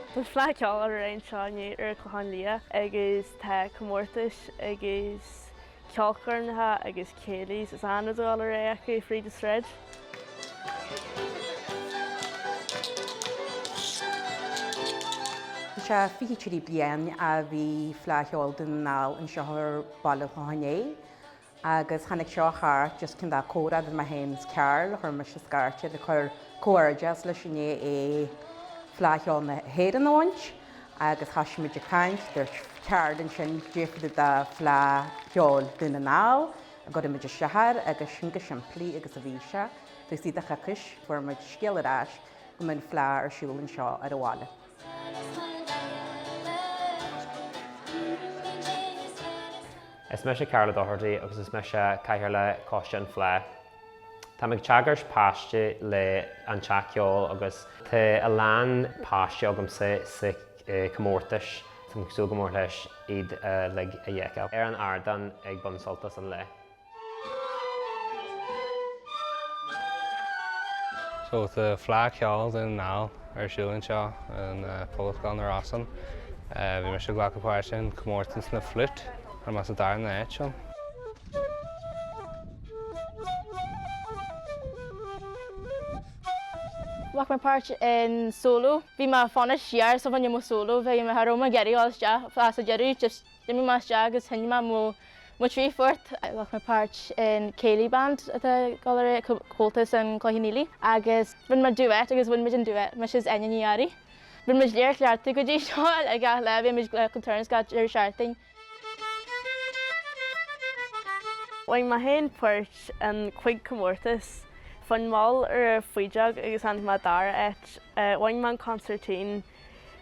Tá Fleadh Cheoil ar aghaidh anseo inniu ar an Chlochán Liath agus tá comórtais agus ceolchoirmeacha agus céilís is achan rud ag dul ar aghaidh acu fríd an sráid. Tá sé 23 bliain a bhí Fleadh Cheoil Dún na nGall anseo ar Baile an Chlocháin Léith. Agus tháinig seo thart just cineál comhrá idir mé féin is Carl, chuir mise scairt air ag cur comhghairdeas leis i ndiaidh é Fleadh Cheoil na hÉireann a bhaint agus thoisigh muid ag caint, dúirt Carl ansin cad é fá dtaobh de Fleadh Cheoil Dún na nGall, an gcuirfidh muid isteach air agus sin go simplí agus a bhí sé. Taobh istigh de choicís fuair muid scéal ar ais go mbeadh an Fleadh ar siúl anseo ar an bhaile. Is mise Carla Doherty agus is mise Cathaoirleach Choiste an Fleadh. Táim ag teagasc páistí le an Teach Ceoil agus tá a lán páistí agamsa sa comórtais. Táim ag súil go mór leis iad uilig a fheiceáil ar an ardán ag baint sult as an lá. So tá Fleadh Cheoil Dhún na nGall ar siúl anseo in Pobalscoil na Rosann. Bhí mise ag glacadh páirte in comórtas na Flute, fuair mé sa darna áit ann. Ghlac mé páirt in solo. Bhí mé ag fanacht siar so bhain mo solo, bhí mé cha raibh mé ag iarraidh dul isteach ach sa deireadh just D'imigh mé isteach agus sheinn mé mo mo thrí phort. Ghlac mé páirt in Céilí Band atá ag dul ar aghaidh ag Comhaltas an Cloichín Aoiligh agus rinne muid duet agus bhain muid an duet, mise is Áine Ní Fhearraigh. Rinne muid léir cleachtadh go dtí seo le gach lá, bhí muid ag turns gach deireadh seachtaine. Bhain mé féin páirt in cuig comórtas. Bhain mol ar an bhfídeog agus tháinig mé dara áit. Bhain mé an consairtín.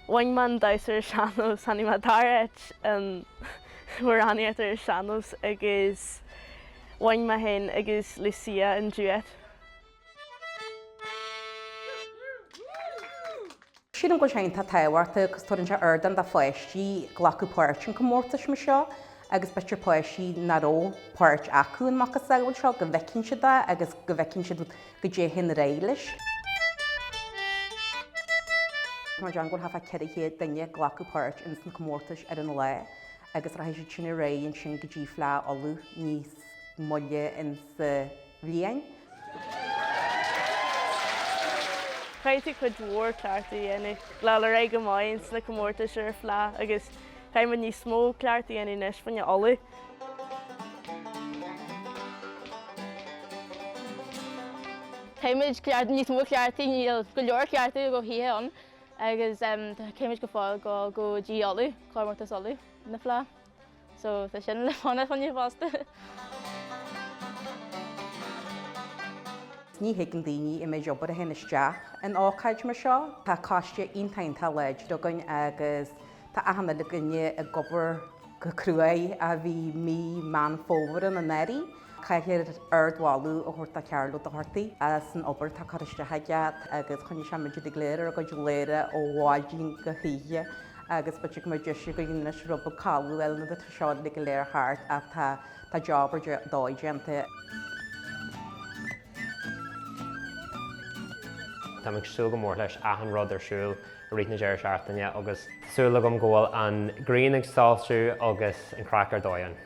Bhain mé an damhsa ar an sean-nós, tháinig mé dara háit in amhránaíocht ar an sean-nós agus bhain mé féin agus Lucia an duet. Sílim go bhfuil sé iontach tábhachtach agus tabharann sé ardán do pháistí glacadh páirt in comórtais mar seo agus b'fhéidir páistí nach raibh páirt acu in macasamhail seo go bhfeiceann siad é agus go bhfeiceann siad go dtéann ar aghaidh leis. Mar déarfainn go bhfuil thart fá 400 duine ag glacadh páirt ins na comórtais ar an lá agus rachaidh siad sin ar aghaidh ansin go dtí Fleadh Uladh níos moille insa bhliain. Caithfidh tú cuid mhór cleachtadh a dhéanamh le dul ar aghaidh go maith ins na comórtais ar an Fleadh agus caithfidh muid níos mó cleachtadh a dhéanamh anois fá choinne Uladh. Caithfimid cleachtadh, níos mó cleachtaidh, níl go leor cleachtadh go hoíche ann agus caithfimid go fóill go go dtí Uladh, comórtas Uladh na Fleadh. So tá sin le fanacht choinne fosta. Ní thuigeann daoine an méid obair a théann isteach in ócáid mar seo. Tá coiste iontach iontach láidir againn agus Tá achan uile dhuine ag obair go cruaidh ó bhí mí Meán Fómhair ann anuraidh. Caithfear ardmholadh a thabhairt do Charl Ó Dochartaigh as an obair atá curtha isteach aige agus choinnigh sé muid uilig léir ar ár gcuid lámha ó mhaidin go hoíche agus b'fhéidir go mbeidh deis againn anois rud beag codladh a fháil nuair atá seo uilig go léir thart ach tá tá job ar dóigh déanta. Táim ag súil go mór leis achan rud ar siúl i rith na deireadh seachtaine agus tá súil agam go bhfuil an ghrian ag soilsiú agus an craic ar dóigh ann.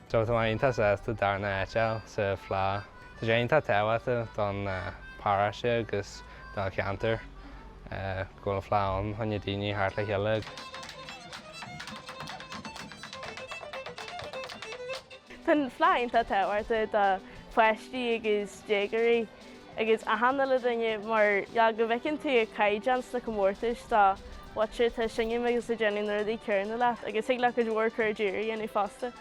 So tá mé iontach sásta darna áit a fháil sa Fleadh. Tá sé iontach tábhachtach don paróiste agus don cheantar go bhfuil an Fleadh ann choinne daoine a theacht le chéile. Tá an Fleadh iontach tábhachtach do pháistí agus déagóirí. agus achan uile duine mar yeah go bhfeiceann tú an caighdeán sna comórtais do mhuintir atá ag seinm agus ag déanamh na rudaí céanna leat agus thig leat cuid mhór cairde a dhéanamh fosta.